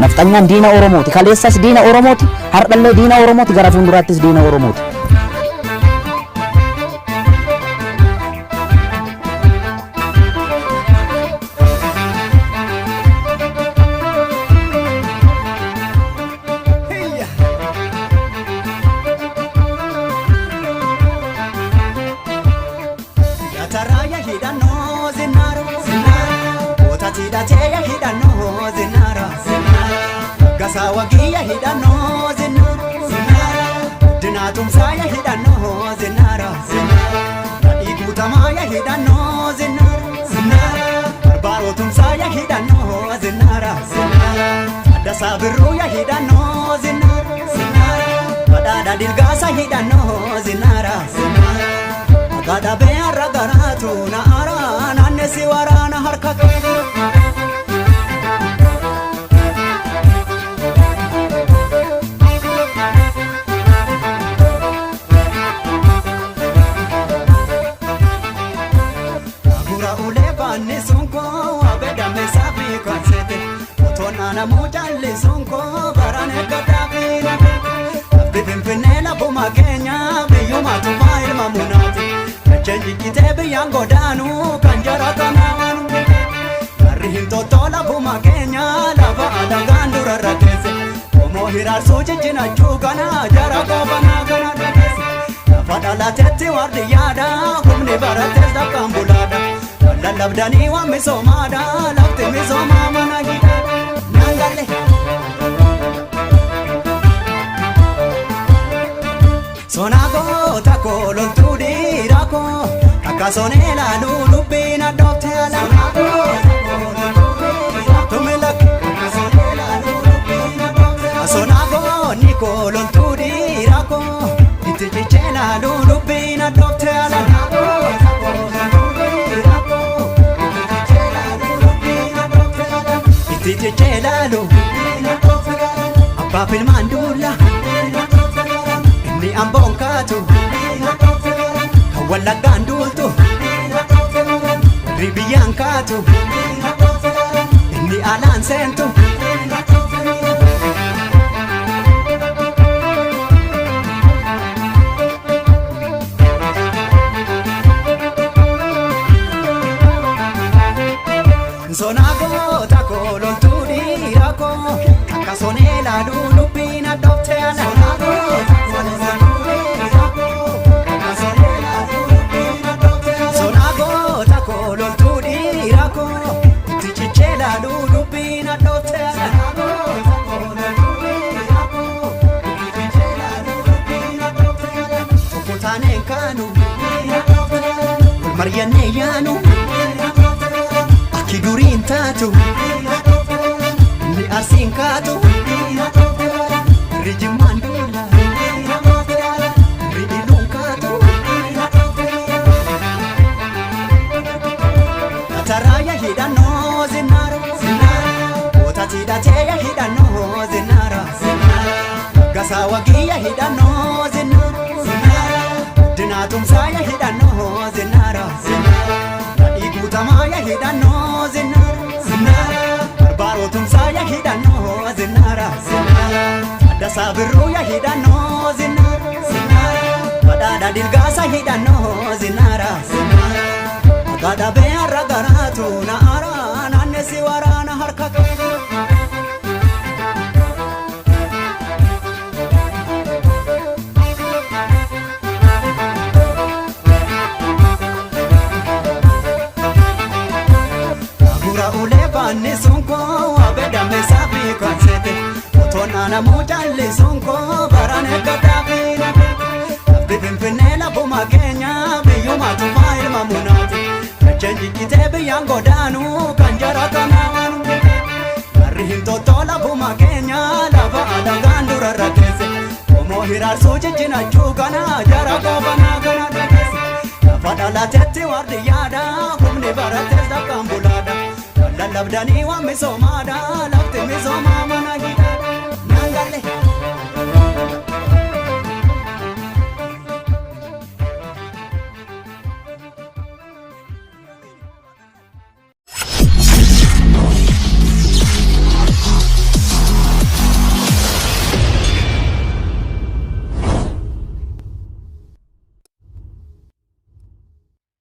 Nafxanyaan diina Oromooti. Kaleessas diina Oromooti. Har'allee diina Oromooti. Gara fuulduraattis diina Oromooti. Yataraya hidhannoo zinnaara Kootati hidhatee hidhannoo zinnaara Gasaa wagiya hidhannoo zinnaara Dinaatumsaaya hidhannoo zinnaara Nadhii guutamaaya hidhannoo zinnaara Barbaarotumsaaya hidhannoo zinnaara Addasaa birruuya hidhannoo zinnaara Badhaadha dilgaasa hidhannoo zinnaara. Gadhabee har'a garaatu na ara naannessi waraana harka qabu. Gura ulee baanni sun koo abedame saafi kansete otoon naannamuu jallisuun koo baraan eeggataa fi Lafti Finfinnee lafuma keenya biyyuma tufaa ilma munaati. Dacheen jijjitee biyyaan godaanu kan jara kanaa waan Garri hin tottoo lafuma keenya lafa alagaan durarra teesse. Qomoo hiraarsuu jijjinachuu kana jara qofanaa kana dhageesse. Lafa dhalatetti waardiyyaadha humni barates lakkaan bulaadha. Lallabdanii waan misoomaadha lafti misoomaa mana hidhaadha. Naangalee. Sonaa goota koo loltuu dhiiraa koo akka sonee laaluu dubbiin addoofte ala. Sonaa goonni koo loltuu dhiiraa koo itti cichee laaluu dubbiin addoofte ala. Itti cichee laaluu abbaa ilmaan duula. Inni amboon kaatu kan Wallaggaan duultu warri biyyaan kaatu inni alaan seentu. Sonaa goota koo loltuu dhiira koo akka sonee laaluu dubbiin addoofte ala. Sonaa goota koo loltuu dhiira koo itti cichee laaluu dubbiin addoofte ala. Tokko taaneen kaanu wal mari'annee yaanu akki duriin taatu inni Arsiin kaatu rijimmaan duula ridiluun kaatu. Ataraaya hidhannoo zinnaara Kootati hidhatee hidhannoo zinnaara Gasaa wagiya hidhannoo zinnaara Dinaatumsaaya hidhannoo zinnaara Nadhii guutamaaya hidhannoo zinnaara Barbaarotumsaaya hidhannoo zinnaara Addasaa birruuya hidhannoo zinnaara Badhaadha dilgaasa hidhannoo zinnaara. Gadhabee har'a garaatu na ara naannessi waraana harka qabu. Gura ulee baanni sun koo abedame saafi kansete otoon naannamuu jallisuun koo baraan eeggataa fi Lafti Finfinnee lafuma keenya biyyuma tufaa ilma munaati. Dacheen jijjitee biyyaan godaanu kan jara kanaa waan Garri hin tottoo lafuma keenya lafa alagaan durarra teesse. Qomoo hiraarsuu jijjinachuu kana jara qofanaa kana dhageesse. Lafa dhalatetti waardiyyaadha humni barates lakkaan bulaadha. Lallabdanii waan misoomaadha lafti misoomaa mana.